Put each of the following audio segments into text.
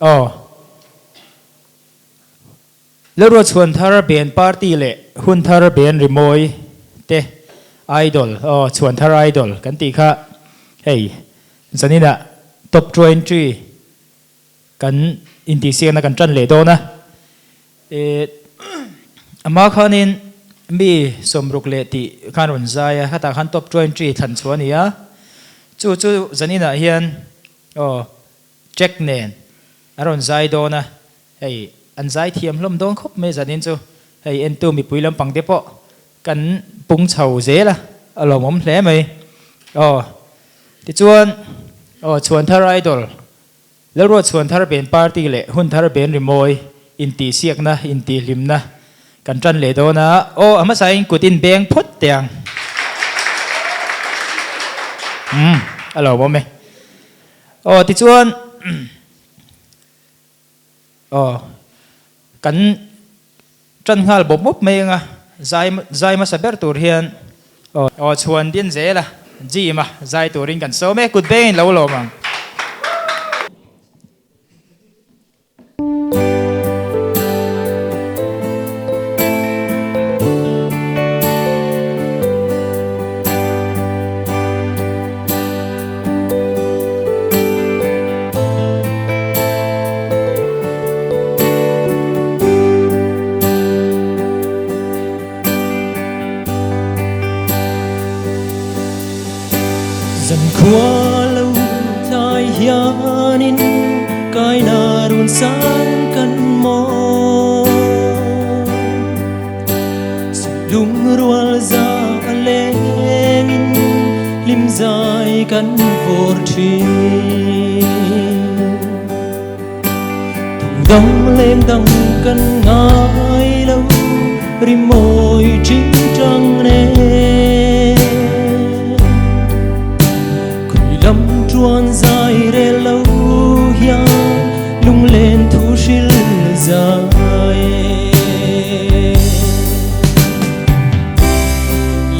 Aw. Lalruat chhuan thar ben party leh hun thar ben rimawi te idol aw chhuan thar idol kan tih kha hei zaninah top 20 kan intihsiakna kan tan leh dawn a. Ih amah khanin mi sawmruk leh tih khan rawn zai a, khatah khan top 20 thlan chhuah a ni a, chu chu zaninah hian aw Jack nen a rawn zai dawn a, hei an zai thiam hlawm dawn khawp mai zanin chu hei entu mipui lampang te pawh kan pung chho zel a, a lawmawm hle mai aw tichuan aw Chhuanthar Idol Lalruat Chhuanthar Ben Party leh Hunthar Ben Rimawi intihsiakna intihhlimna kan tan leh dawn a, aw a hmasain kut in beng phawt teh ang. Umm a lawmawm e. Aw tichuan aw kan tan nghal bawp bawp mai anga zai zai hmasa ber tur hian aw aw chhuan din zel a gym a zai turin kan sawm e kut bengin lo lawm ang. Zankhua lo tlai hianin kaina run sang kan mawi. Lungrual za a lengin hlim zai kan vawr thin. Dang leng dang kan ngai lo rimawi tingtang nen. Khui lam tuan zai rel lo hian lunglen thu hril zai.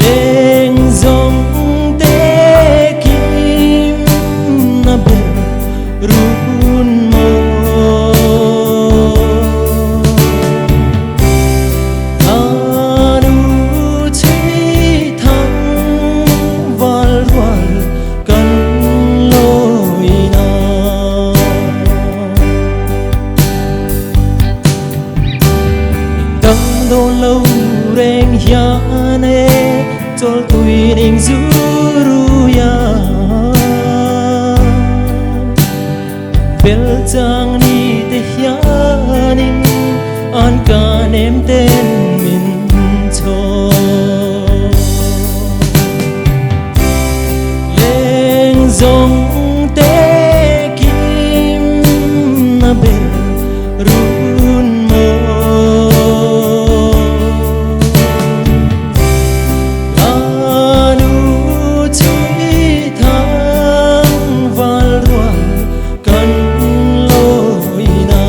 Leng zawng te kim na ber run mawi. Anu chhui thang val rual kan lawi na. Dang dawn lo reng hian e chawl tui ning zu ru ya. Bel chang ni te hianin an ka nem ten min cho. Leng zawng te kim na ber run mawi. Anu chhui thang val rual kan lawi na.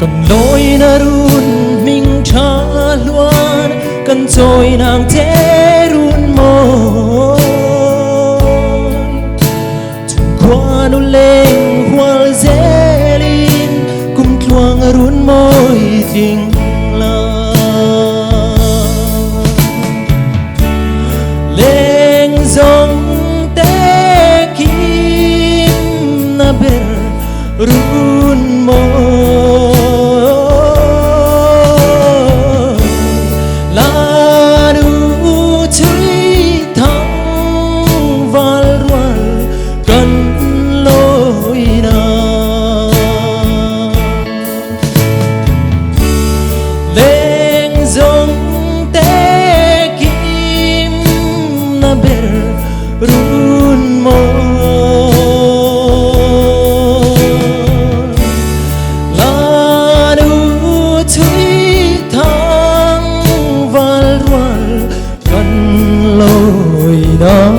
Kan lawi na run hming tha hluan kan chawi nang che run mawi. Chungkhua nu leng hual zelin kum tluang run mawi tling la. Leng zawng te kim na ber run mawi. La nu chhui thang val rual kan lawi na. Leng zawng te kim na ber run mawi. La kan lawi nan.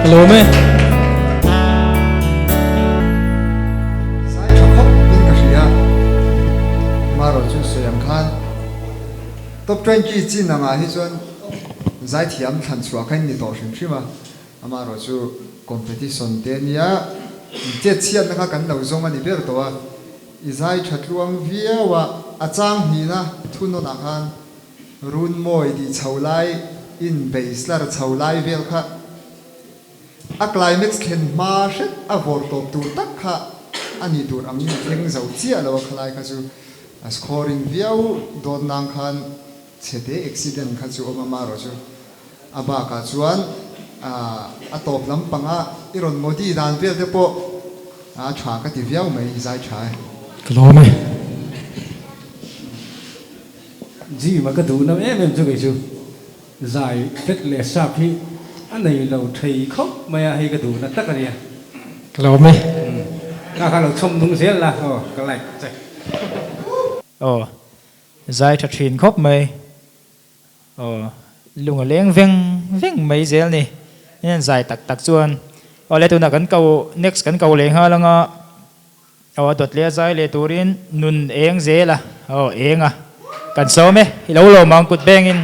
Ka lawm e. Zai tha khawp in ka hria. Marawh chu sawi ang khan Top 20 chin angah hi chuan zaithiam thlan chhuah kha in ni tawh hrim hrim a. Amaherawh chu competition te ania chet chhiatna kha kan lo zawng a ni ber tawh a. I zai tha tluang viau a, a chang hnihna thunawnah khan Runmawi tih chho lai in bei slar chho lai vel kha a climax thlen hma hret a vawr tawp tur tak kha a nih tur angin a thleng zo chiah lo a khalai kha chu a scoring viau dawn nang khan chhete accident kha chu awm a marawh chu a bakah chuan a tawp lampanga i rawn modi dan vel te pawh a tha ka ti viau mai zai tha e. Ka lawm e. Gym a ka duh na em em chu kei chu zai fet leh sap hi a nei lo thei khawp mai a, hei ka duh na tak a nia. Ka lawm e. Ka kha lo chhawm nung zel la aw ka like che. Aw zai tha thin khawp mai. Aw lung a leng veng veng mai zel ni. Hei an zai tak tak chuan aw le tunah kan ko next kan ko leh nghal anga. Aw a dawt leh a zai leh turin nun eng zel a, aw eng a, kan sawm e, i lo lawm ang kut bengin.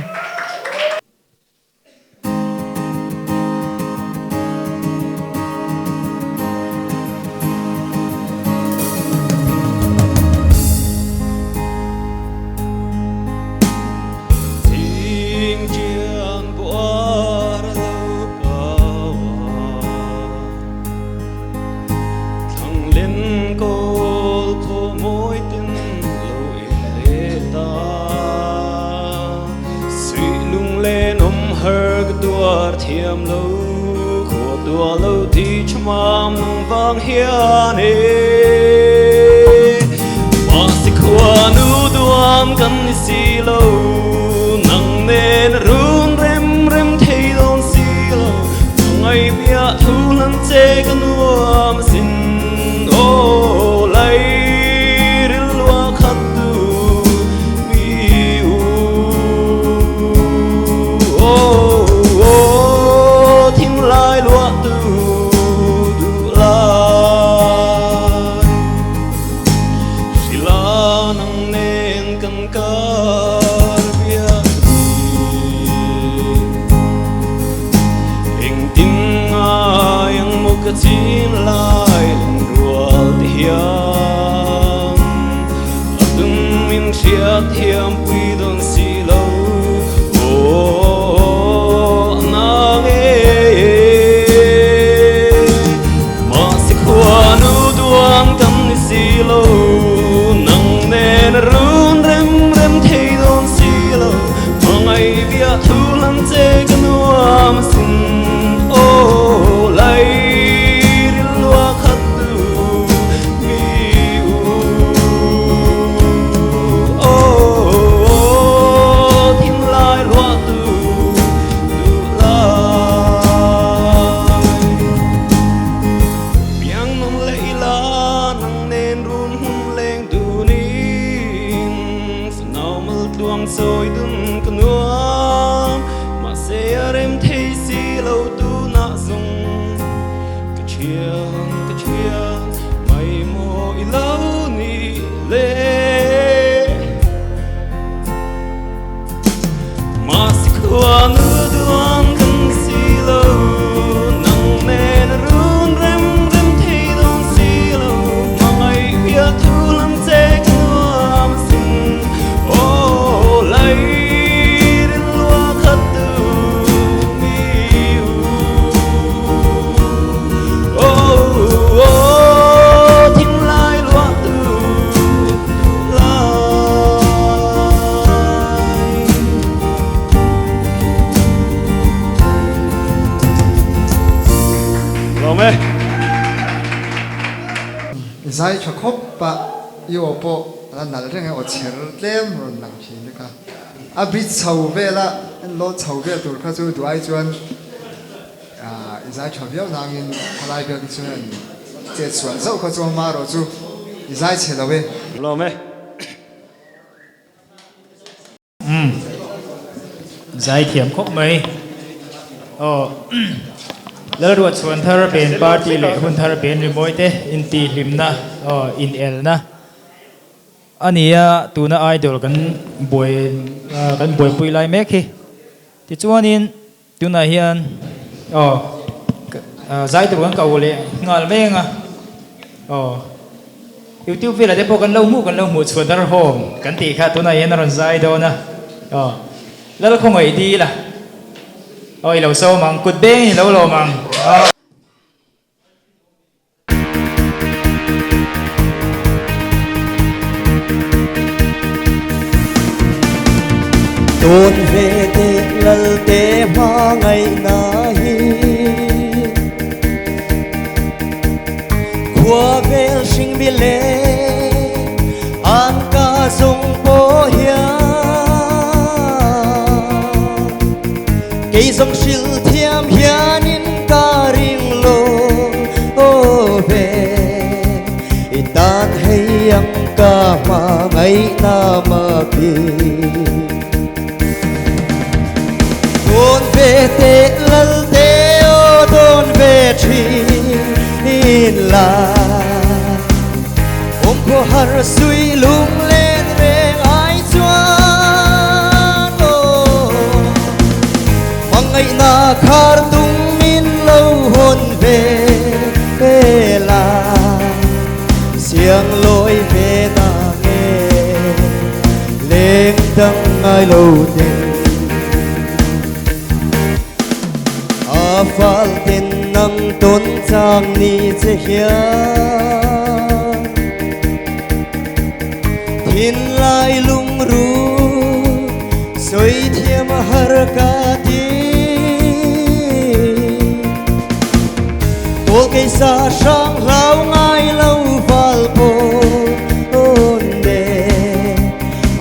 Zai tha khawp a, i aw pawh a la nalh reng e, aw chher tlem rawn lang thin te kha. A bridge chho vel a, en lawn chho vel tur kha chu duh ai chuan i zai tha viau nangin khalai vel te chuan chet sual zauh kha chu amaherawh chu i zai chhe lo e. Lawm e. Umm zaithiam khawp mai aw Lalruat chhuan thar pen party leh hun thar pen rimawi te intihhlimna aw inelna a ni a tuna idol kan buai kan buaipui lai mek hi tichuanin Tunah hian aw zai tur kan ko leh nghal veng a, aw YouTube velah te pawh kan lo hmuh kan lo hmuh chhuah dar hawm kan tih kha tunah hian a rawn zai dawn a, aw Lalkhawngaih dil a, aw i lo sawm ang kut beng in i lo lawm ang aw. Tawn ve teh Lalte hmangaihna hi Khua vel hring mi leh an ka zawng pawh hian Kei zawng hrilh thiam hianin ka ring lo aw ve I tan hei ang ka hmangaihna maki Dawn ve teh lal te aw dawn ve thin la Awm khaw har sui lunglen reng ai chuan aw Hmangaihna khar tung min lo hawn ve la Siang lawi ve na nge leng dang ngai lo ten A fal ten nang tawn chang ni che hian Thinlai lungru sawi thiam a har ka ti Kawl kei sa hrang hlau ngai lo val pawn de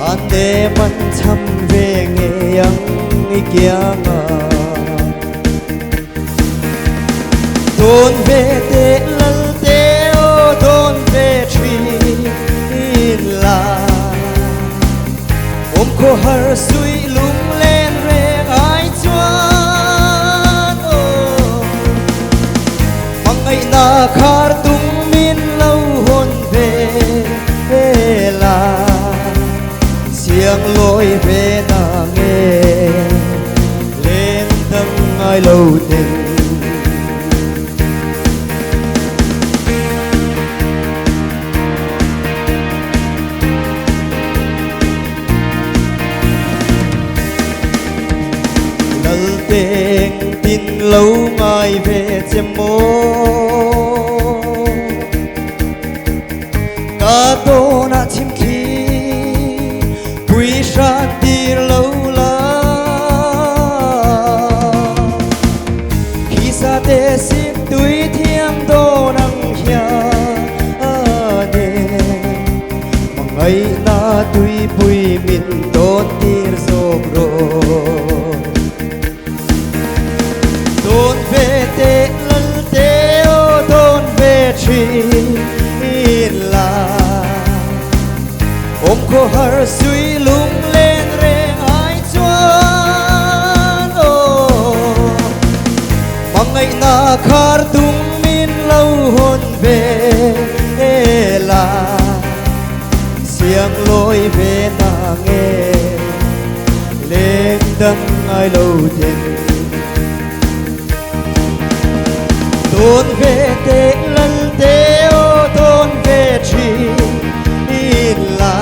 An de man cham ve ngei ang i kiang ah Dawn ve teh lal te aw dawn ve thin la Awm khaw har suih lunglen reng ai chuan aw Hmangaihna khar tung min lo hawn ve la Siang lawi ve na nge Leng dang ngai lo ten. Lalteng tin lo ngai ve che maw Ka tawnah chim thli pui hran tir lo la Khi sa te sip tui thiam dawn ang hian e Hmangaihna tuipui min dawn tir zawk rawh. Dawn ve teh lal te aw dawn ve thin la Awm khaw har sui lunglen reng ai chuan aw Hmangaihna khar tung min lo hawn ve la Siang lawi ve ta nge Leng dang ngai lo ten Dawn ve teh lal te aw dawn ve thin la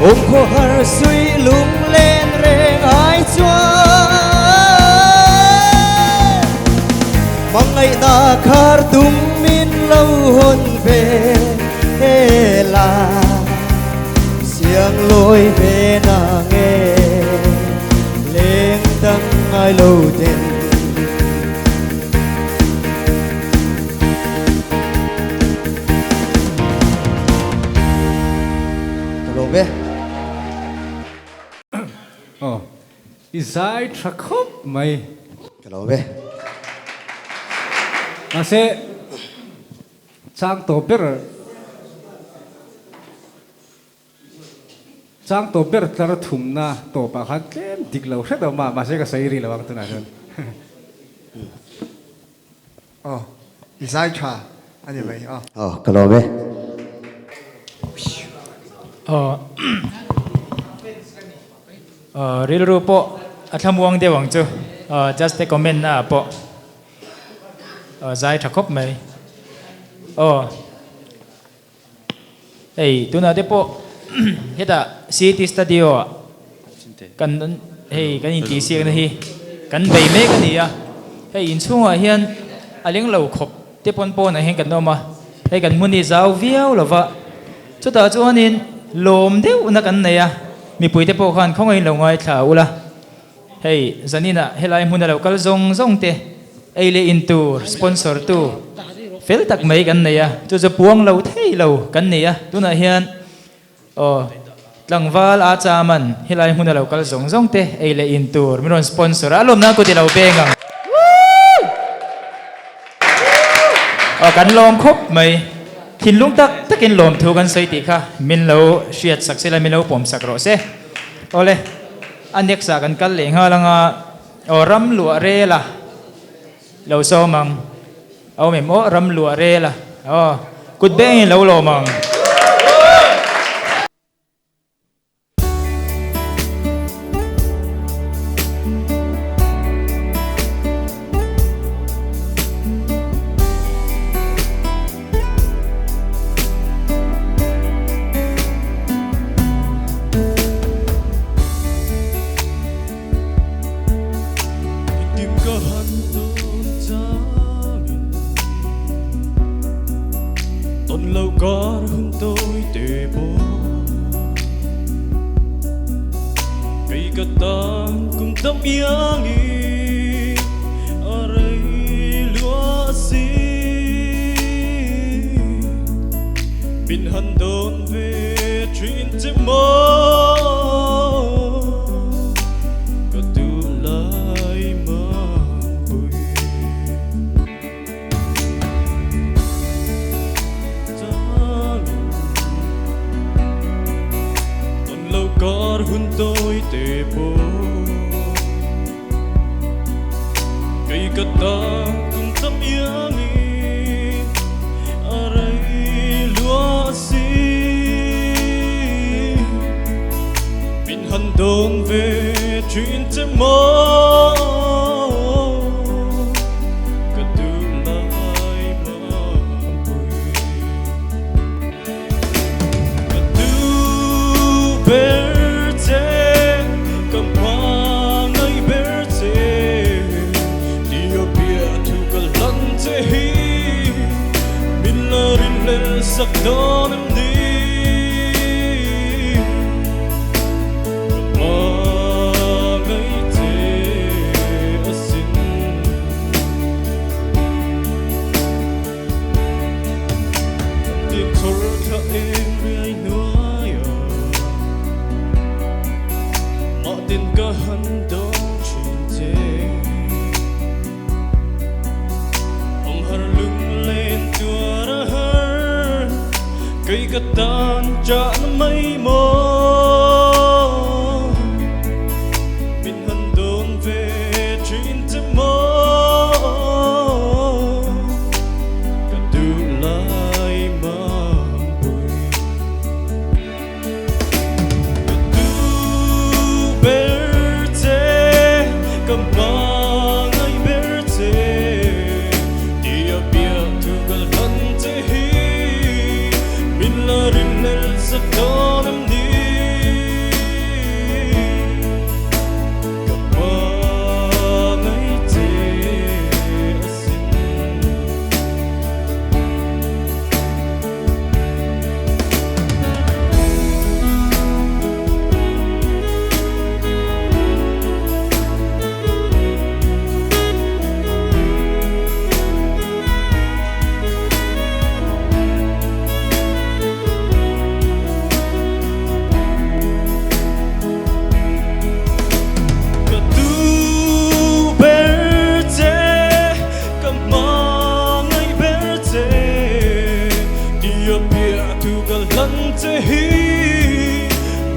Awm khaw har sui lunglen reng ai chuan Hmangaihna khar tum min lo hawn ve la Siang lawi ve na nge leng dang ngai lo ten. Ka lawm e. Aw, i zai tha khawp mai. Ka lawm e. Mahse, chang tawh ber. Chang tawp ber tlar thumna tawpah khan tlem dik lo hret awm a, mahse ka sawi rih lo ang tunah chuan. Aw, i zai tha a ni mai aw. Aw, ka lawm e. Aw, rilru pawh a thlamuang deuh ang chu, just a comment na ah pawh zai tha khawp mai. Aw. Hei tunah te pawh hetah City Studio ah kan hei kan intihsiakna hi kan bei mek a ni a, hei inchhungah hian a leng lo khawp te pawn pawnah hian kan awm a, hei kan hmun hi zau viau lo va, chutah chuanin lawm deuhna kan nei a, mipui te pawh khan khawngaih lo ngaithla ula. Hei, zaninah helai hmuna lo kal zawng zawng te ei leh in tur sponsor tu fel tak mai kan nei a, chu chu puang lo thei lo kan ni a, tunah hian aw tlangval a chaman helai hmuna lo kal zawng zawng te ei leh in tur min rawn sponsor a, a lawmna kut i lo peng ang. Aw kan lawm khawp mai, thinlung tak takin lawmthu kan sawi tih kha min lo hriat sak sela min lo pawm sak rawh se. Awle. A next ah kan kal leh nghal anga aw ram luah rel a lo sawm ang a awm em aw ram luah rel a aw kut beng in lo lawm ang.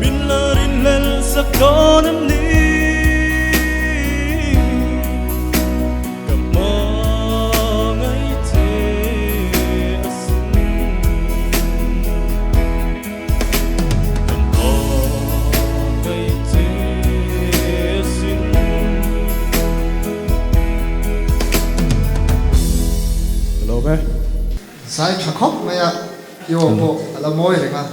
Min la rinhlel sak dawn em ni? Ka hmangaih che asin. Ka hmangaih che asin. Ka lawm e. Zai tha khawp mai a, i aw pawh a la mawi reng a.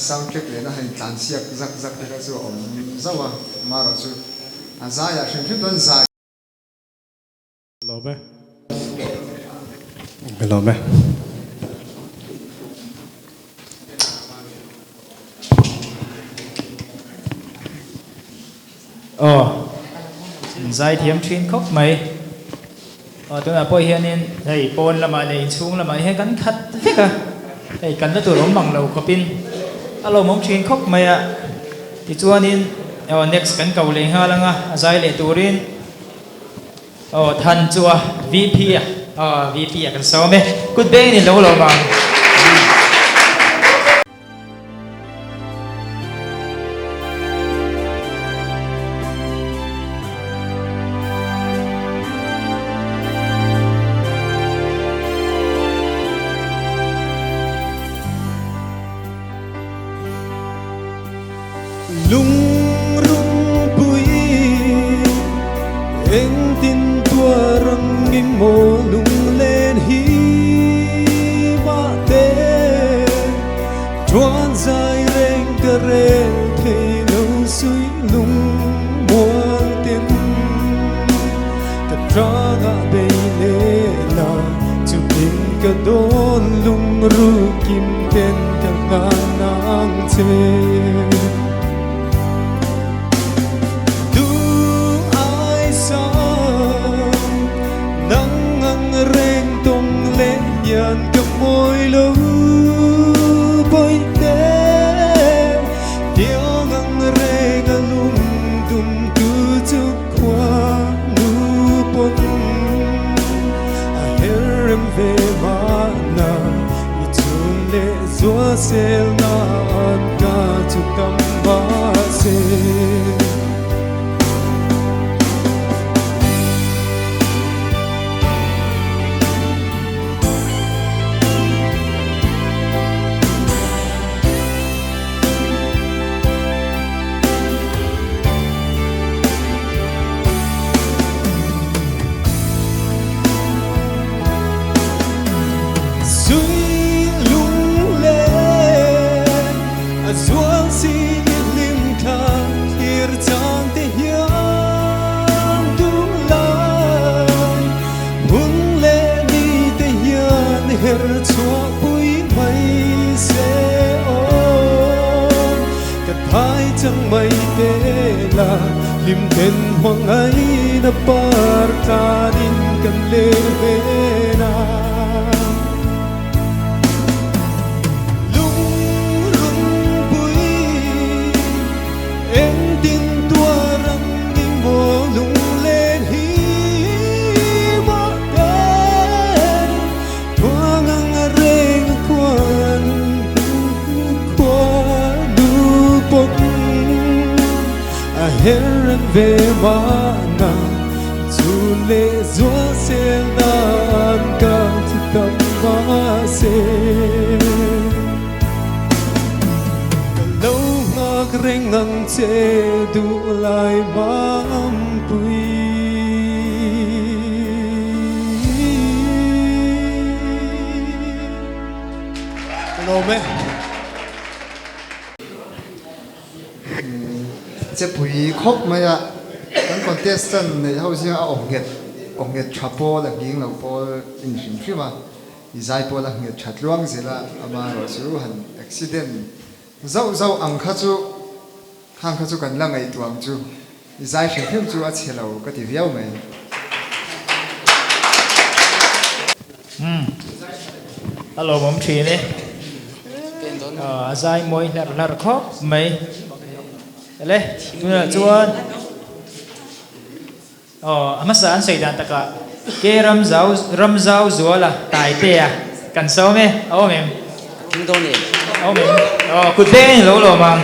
Sound track lehna han tlan siak zak zak te kha chu a awm zauh a, amaherawh chu a zaiah hrim hrim chuan zai. Lawm e. Ka lawm e. Aw, zai thiam thin khawp mai. Aw, tunah pawh hianin hei pawn lamah leh inchhung lamah hian kan khat vek a, hei kanna tur awm mang lo khawpin a lawmawm thin khawp mai a. Tichuanin aw next kan ko leh nghal ang a, a zai leh turin aw Than chu a VP a, aw VP a kan sawm e, kut bengin in lo lawm ang. Lungrungpui engtin tuar ang i maw lunglen hi mahte Tuan zai reng ka rel thei lo sui lung mual ten Ka hrangah bei leh la chutin ka dawn lungru kim ten ka ngan ang che. Du ai sang nang ang reng tawng leh hian ka mawi lo bawi te tiang ang reng a lung dum tu chu khua nu pawn a her rem ve mahna i chhun leh zua sel nan ka chu tam mahse. Sui lung len a zual si i hlim thla thlir chang te hian tum lai hun leh ni te hian her chhuah pui mai se aw ka thai chang mai te la hlim then hmangaihna par tlanin kan leng ven a. Lungrungpui engtin tuar ang i maw lunglen hi mahte thuang ang a reng a khuan khua nu pawn a her reng ve mahna chu leh zual sel nan ka thi tam mahse ka lo nghak reng ang che duh lai mampui. Ka lawm e. Chepui khawp mai a, kan contestant neih ho zinga a awnghet awnghet tha pawl a nghing lo pawl in hrim hrim a, i zai pawl a nghet tha tluang zel a, amaherawh chu han accident zauh zauh ang kha chu khang kha chu kan la ngaihtuah ang chu, i zai hrim hrim chu a chhe lo ka ti viau mai. Umm a lawmawm thin e. A zai mawi hlarh hlarh khawp mai. Ele tunah chuan aw a hmasa an sawi dan takah Ke Ramzau Ramzau Zuala Taitea kan sawm e a awm em? Thing dawn em? Awm em? Aw kut beng in lo lawm ang.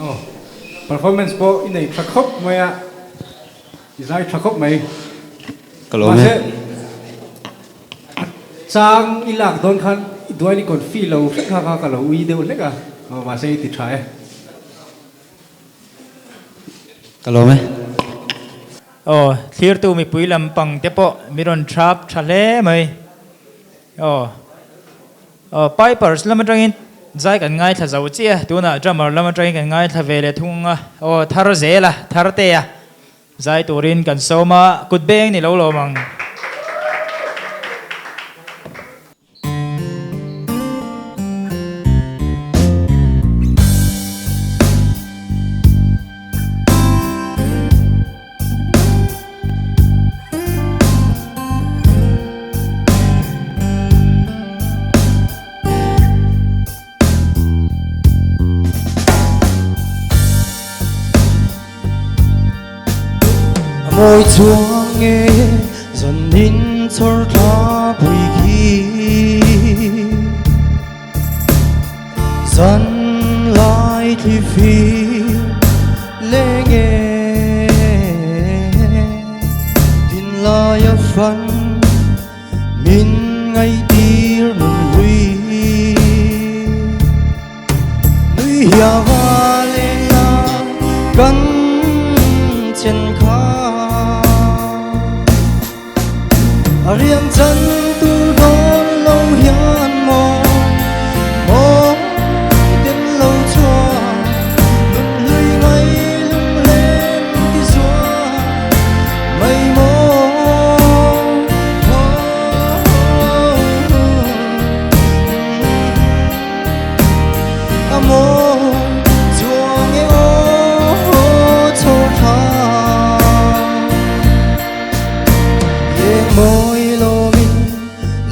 Aw, performance pawh i nei tha khawp mai a, i zai tha khawp mai. Ka lawm e. Mahse, a chang i lak dawn khan i duain i confi lo hlek kha kha ka lo ui deuh hlek a, mahse i ti tha e. Ka lawm e. Aw, thlirtu mipui lampang te pawh mi rawn thap tha hle mai. Aw. Aw, Pipers lam atangin zai kan ngaithla zo chiah a, tunah drummer lam atangin kan ngaithla ve leh thung a, aw thar zel a, thar te a, zai turin kan sawm a, kut beng ni lo lawm ang. A mawi chuang nge zanin chawr thla pui khi Zan lai thli fim leng e Tin lai a fan min ngaihtir nun hlui Nui hiava leng la kan chen kha A riang chan tur dawn lo hian maw mawi ten lo chuan nun hlui ngai lung len ti zuan mai maw A mawi chuang e aw chho tha. Leng mawi lawmin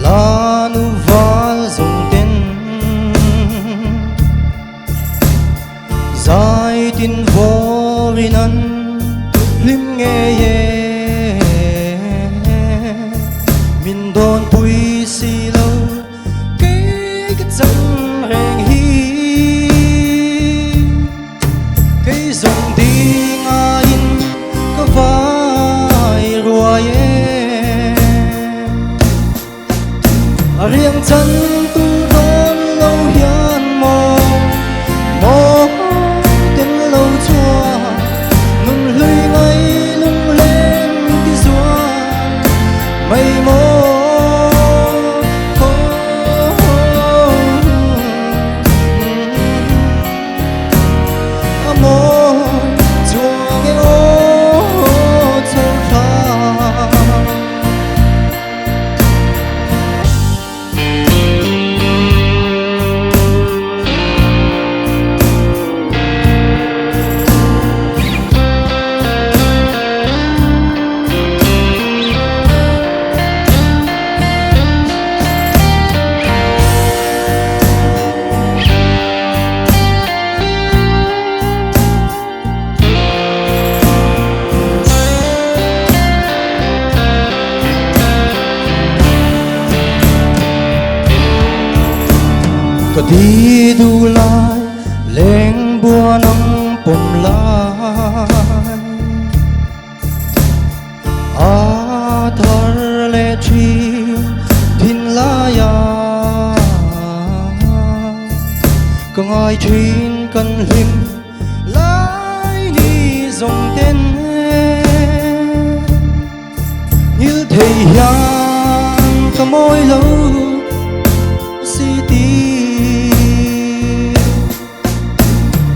la nu val zawng ten Zai tin vawrin an hlim ngei e Min dawn pui si lo kei ka chang reng hi Kei zawng ding aiin ka vai ruai e. A riang chan tu dawn Ka di duh lai leng buan ang pawm lai a thar leh thin thin laia ka ngai thin kan hlim lai ni zawng ten Ngil thei hian ka mawi lo si ti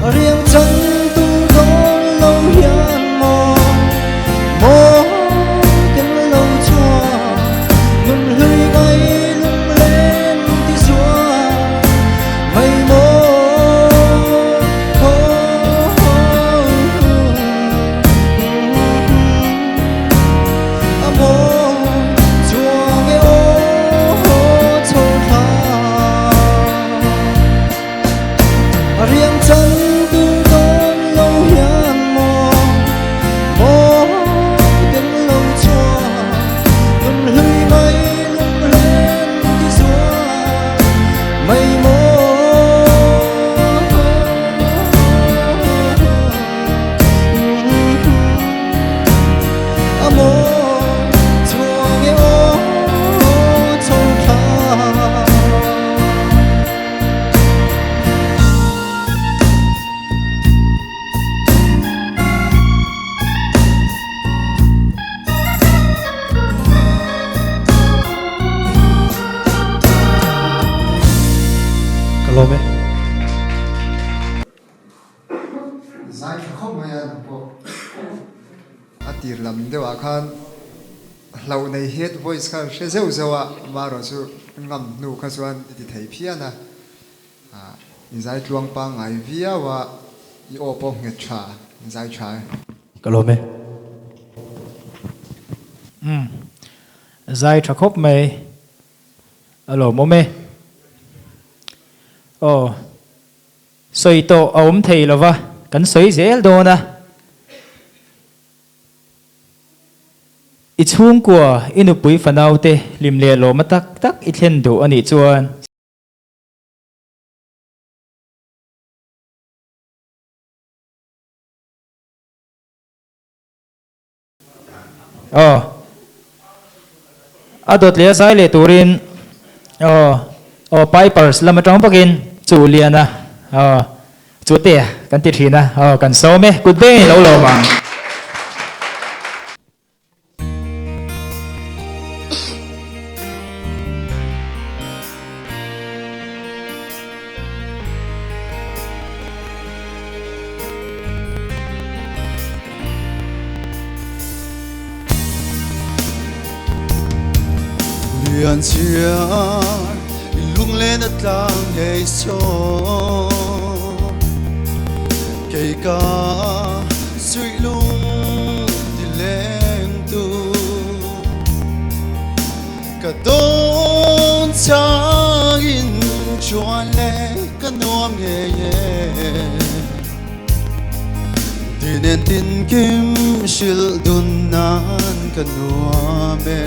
A riang chan tur dawn lo hian maw maw ken lo chuan nun hlui ngai lunglen ti zual mai maw A maw chuang e aw chho thla A riang chan tur dawn lo hian maw maw ken lo chuan nun hlui mai lunglen ti zual mai maw. A mawi chuang e aw chho thla. Ka lawm e. Zai tha khawp mai a nang pawh. A tir lam deuh ah khan hlauh nei head voice kha hre zeuh zeuh a, amaherawh chu ngam hnu kha chuan i ti thei phian a, i zai tluang pangngai viau a, i aw pawh nghet tha, i zai tha e. Ka lawm e. Umm zai tha khawp mai. A lawmawm e. Aw, sawi tawh a awm thei lova, kan sawi zel dawn a. I chhungkua, i nupui fanaute hlim leh lawma tak tak i thlen duh a nih chuan. Aw. A dawt leh a zai leh turin aw aw Pipers lam atang bawkin chu lian a aw chu te kan ti thin a aw kan sawm e kut beng in lo lawm ang. Lian chiar in lunglen a tlang ngei saw kei ka suih lung ti leng tu Ka dawn changin chuan le ka nuam ngei e Tinen tin kim hrilh dun nan ka nuam e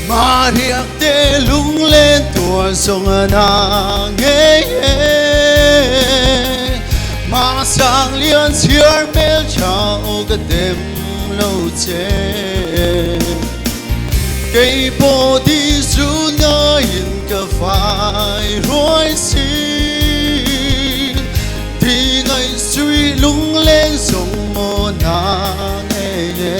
Mahriak te lunglen tuar zawng a na ngei e Mah sang lian chhiar hmel tha aw ka dem lo che Kei pawh di zu ngaiin ka fai ruai si Ti ngaih sui lunglen zawng maw na ngei e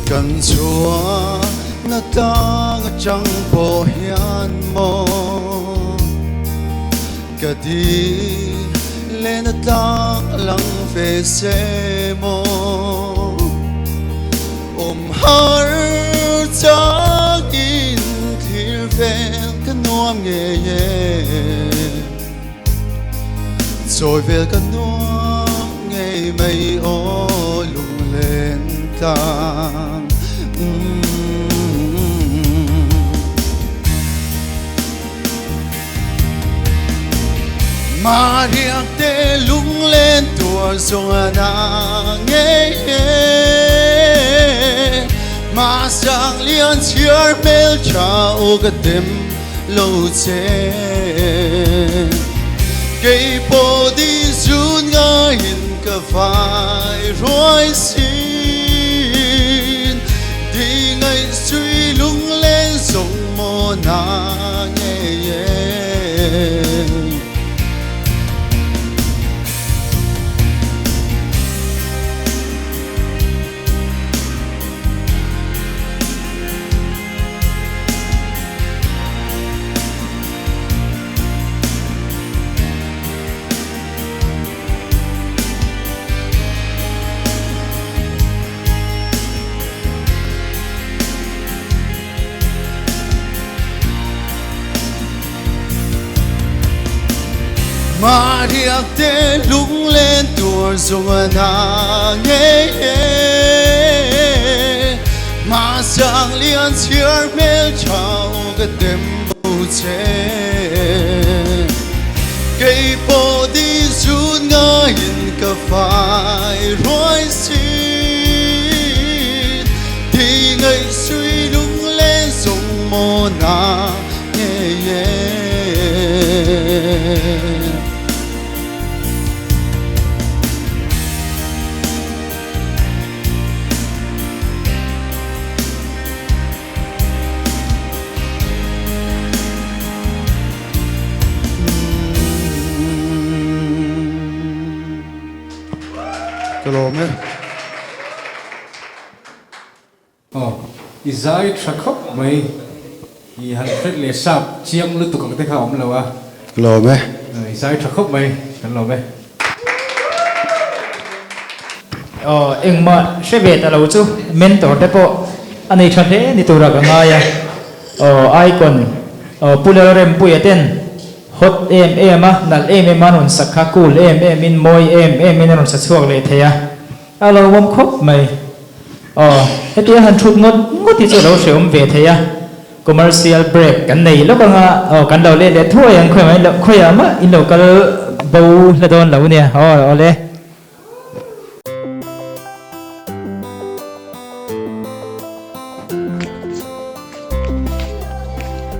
Kan chhuah na tlang atang pawh hian maw ka di leh na tlang lang ve se maw awm har chakin thlir vel ka nuam ngei e. Chawi vel ka nuam ngei mai aw lunglen tlang. Mahriak te lunglen tuar zawng a na ngei e. Mahsang lian chhiar hmeltha aw ka tem lo che. Kei pawh di zun ngaiin ka vai ruai sin. Di ngaihsui lunglen zawng maw na ngei e. Mahriak te lunglen tuar zawng a na ngei e. Mahsang lian chhiar hmeltha aw ka tem bo che. Kei pawh di zut ngaiin ka fai ruai sin. Ti ngaihsui lunglen zawng maw na ngei e. Ka lawm e. Aw, i zai tha khawp mai. I han hret leh sap chiang lutuk ang te kha a awm lo a. Ka lawm e. I zai tha khawp mai, kan lawm e. Aw, engmah hre ve ta lo chu mentor te pawh a nei tha hle ni tura ka ngai a. Aw, icon, aw, Pu Lalrempuia ten hot em em a, nalh em em a an rawn sak kha cool em em in, mawi em em in a rawn sa chhuak leh thei a. A lo awm khawp mai. Aw, hetia han thut ngawt ngawt hi chu a lo hrehawm ve thei a. Commercial break kan nei lawk anga, aw, kan lo let leh thuai ang khawi mai lo, khawiah mah in lo kal bo hla dawn lo nia, aw, awle.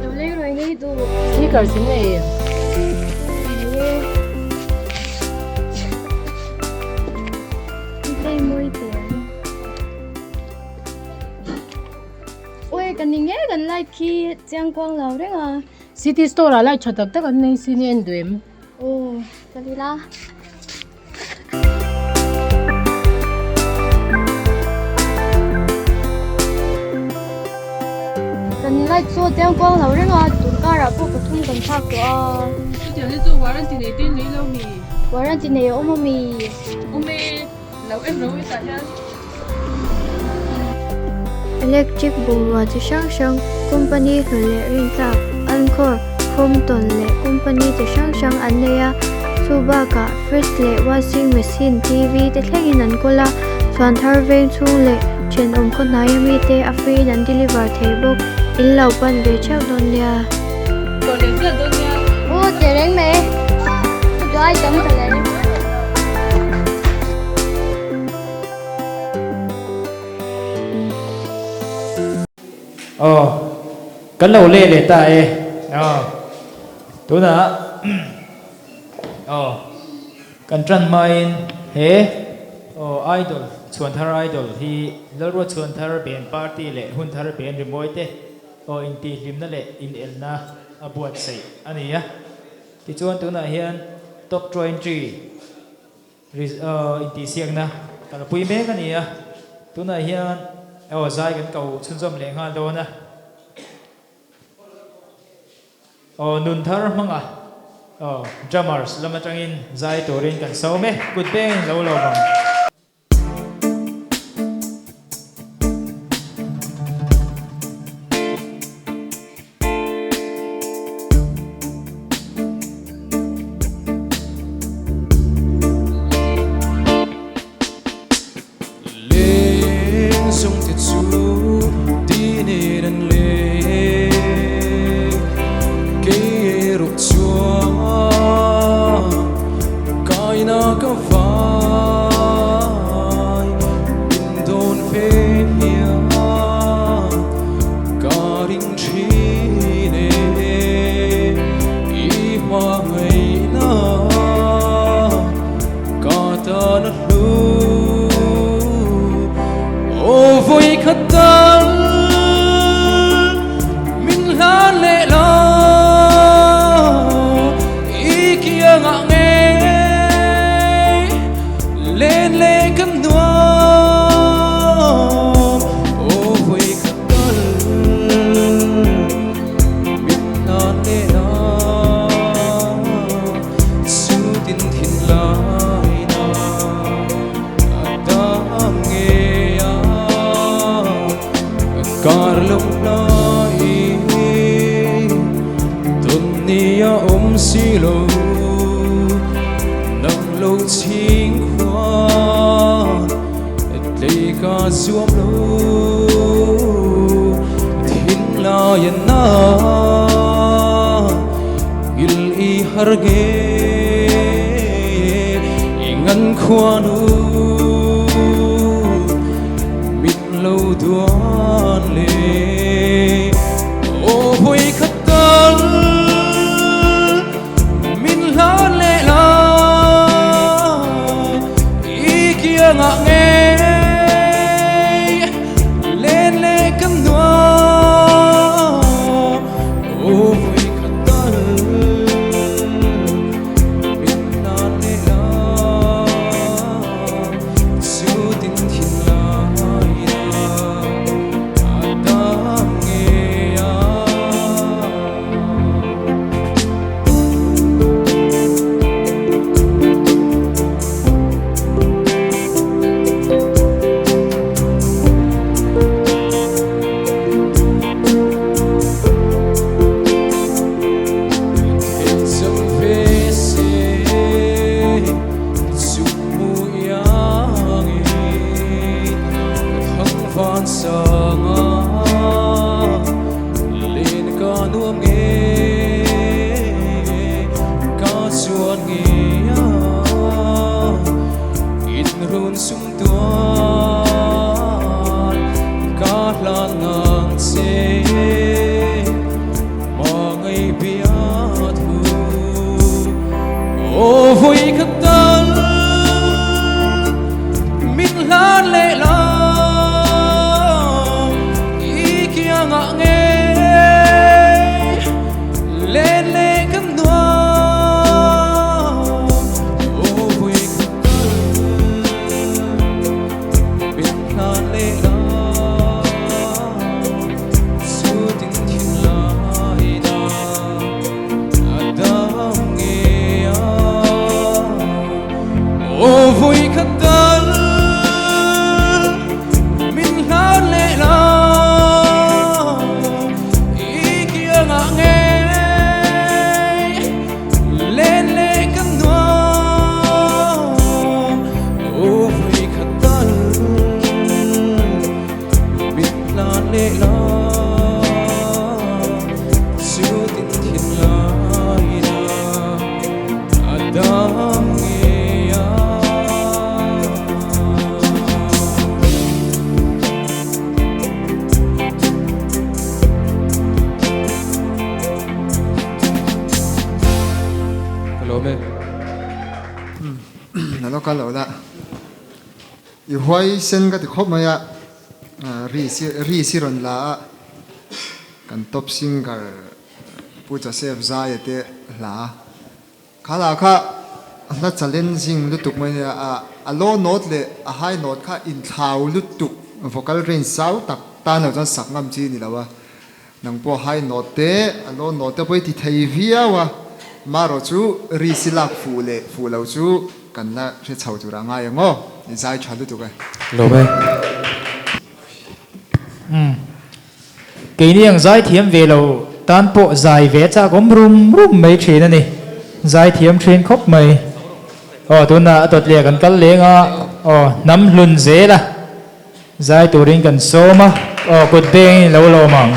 Lo lei ruai ngei duh. Sneakers in nei em? Nei e. Hei mawi teh ang. Oi ka ni ngei kan light khi chiang kuang lo reng a. City store ah light tha tak tak an nei sin i en duh em? Aw ka ni la. Kan light chu a chiang kuang lo reng a, tun karah pawh pathum kan thlak tawh a. Chutiang hi chu warranty nei te nei lo mi? Warranty nei a awm a mi? Awm e, lo en ro hetah hian. Electric bungrua chi hrang hrang, company hlun leh rintlak, Anchor, Crompton leh company chi hrang hrang an nei a. Chu bakah fridge leh washing machine, TV te thlengin an kawl a, chhuan thar veng chhung leh thenawm khaw hnaia mite a free in an deliver thei bawk. In lo pan ve theuh dawn nia. Aw tehreng mai duh ai tam ta leh. Aw, kan lo leh leh ta e. Aw, tunah aw kan tan hmain he aw Idol, Chhuanthar Idol hi Lalruat Chhuanthar Band Party leh Hunthar Band rimawi te aw intihhlimna leh inelna a buatsaih a ni a. Tichuan tunah hian Top 20 Intihsiakna kalpui mek a ni a, tunah hian aw zai kan ko chhunzawm leh nghal dawn a. Aw nun thar hmanga aw drummers lam atangin zai turin kan sawm e, kut bengin lo lawm ang. Leng zung te chu di nen an leng, kei erawh chuan. na ka vai min dawn ve hian ka ring thin e i hmangaihna ka tan a hlu aw vawi khat tal min hlan leh la i kiangah ngei len leh kan nuam aw vawi khat tal min hlan leh la. Chutin thinlaina a dam ngei a, kar lo hlai tawn ni a awm si lo, nang lo chhing khuan tlei ka zuam lo, thinlai a na. Ngil i har nge i ngan khuanu mit lo duan le aw vui khat tal min hlan leh la i kiangah ngei len leh kan nuam. Aw vui khat tal min hlan leh la chu tin thin lai na a dam ngei a. Ka hlan ngang che hmangaih bia thu aw vawi khat tal min hlan leh la i kiangah ngei len leh kan nuam aw vawi khat tal. Min hlan leh la chu tin thin lai na a dam ngei a aw vawi khat tal min hlan leh la i kiangah ngei len leh kan nuam aw vui khat tal min hlan leh la chu tin thin lai na a dam ngei a. Ka lawm e. Na lo kal lo la. I huai sen ka ti khawp mai a, ri si ri si rawn la a, kan top singer Pu Joseph Zaia te hla kha lah kha hla challenging lutuk mai nia a, a low note leh a high note kha inthlau lutuk vocal range zau tak tan lo chuan sak ngam chi ni lo a. Nang pawh high note te, a low note te pawh i ti thei viau a, marawh chu ri si lak fuh leh fuh lo chu kan la hre chho tur a ngai ang aw, i zai tha lutuk e. Lawm e. Umm. Keini ang zai thiam ve lo tan pawh zai ve chak awm rum rum mai thin a ni. Zai thiam thin khawp mai. Aw tunah a tawt leh kan kal leng a, aw hnam hlun zel a. Zai turin kan sawm a, aw kut bengin lo lawm ang.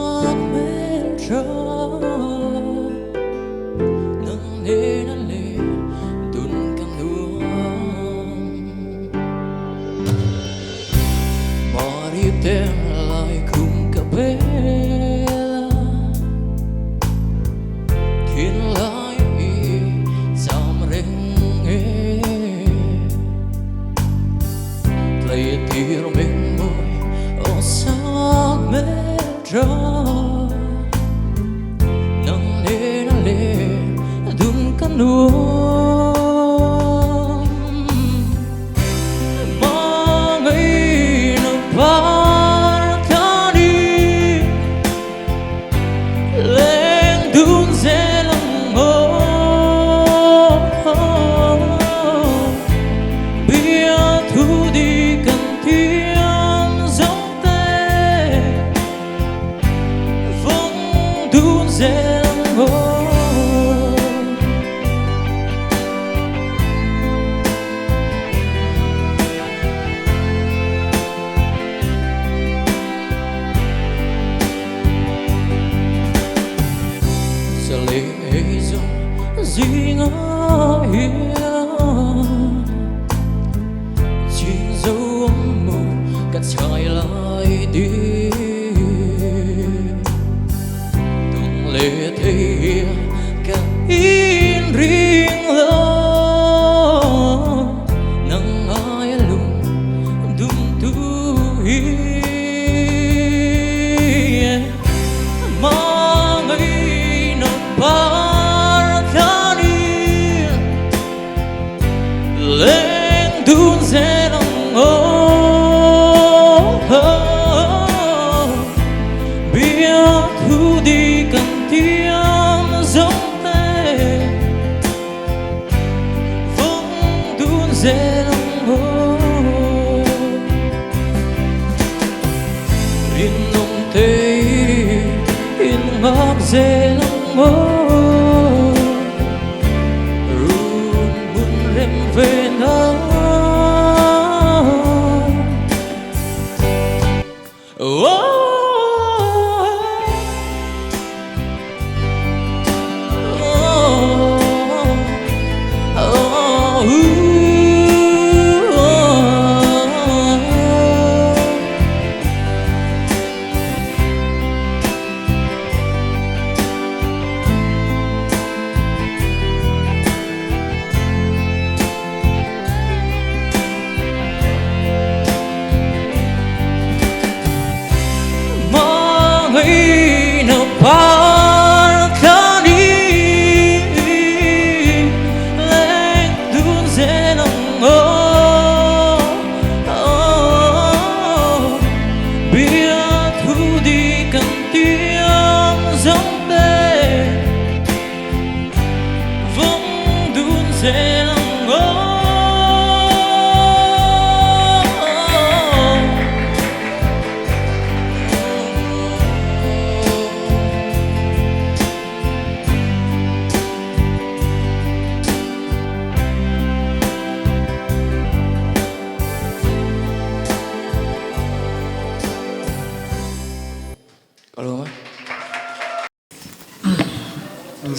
sak hmel tha nang nena le dun ka nuam Mari tem lai khum ka bela Thin lai i cham reng e Tlei tir meng mawi aw sak hmel tha Nang nena le dun ka nuam Hmangaihna par thlani Leng dun zel ang aw Bia thu di kan thiam zawng te Vawng dun zel ang aw.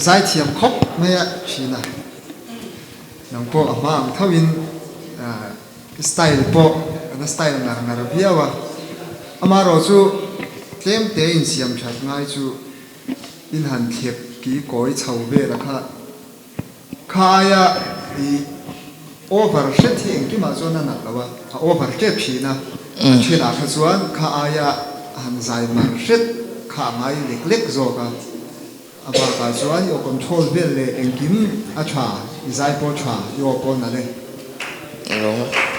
Zaithiam khawp mai a thin a, nang pawh a hma ang tho in style pawh an style ngar ngar viau a, amaherawh chu tlem te insiam that ngai chu in han thlep ki kawi chho vel a kha kha aia i over hret hi engkimah chuan a nalh lo a, a over tep thin a, a thenah kha chuan kha aia han zai mar hret kha a ngai lek lek zawk a. A bakah chuan i aw control vel leh engkim a tha, i zai pawh tha, i aw pawh nalh e. Eng lo maw?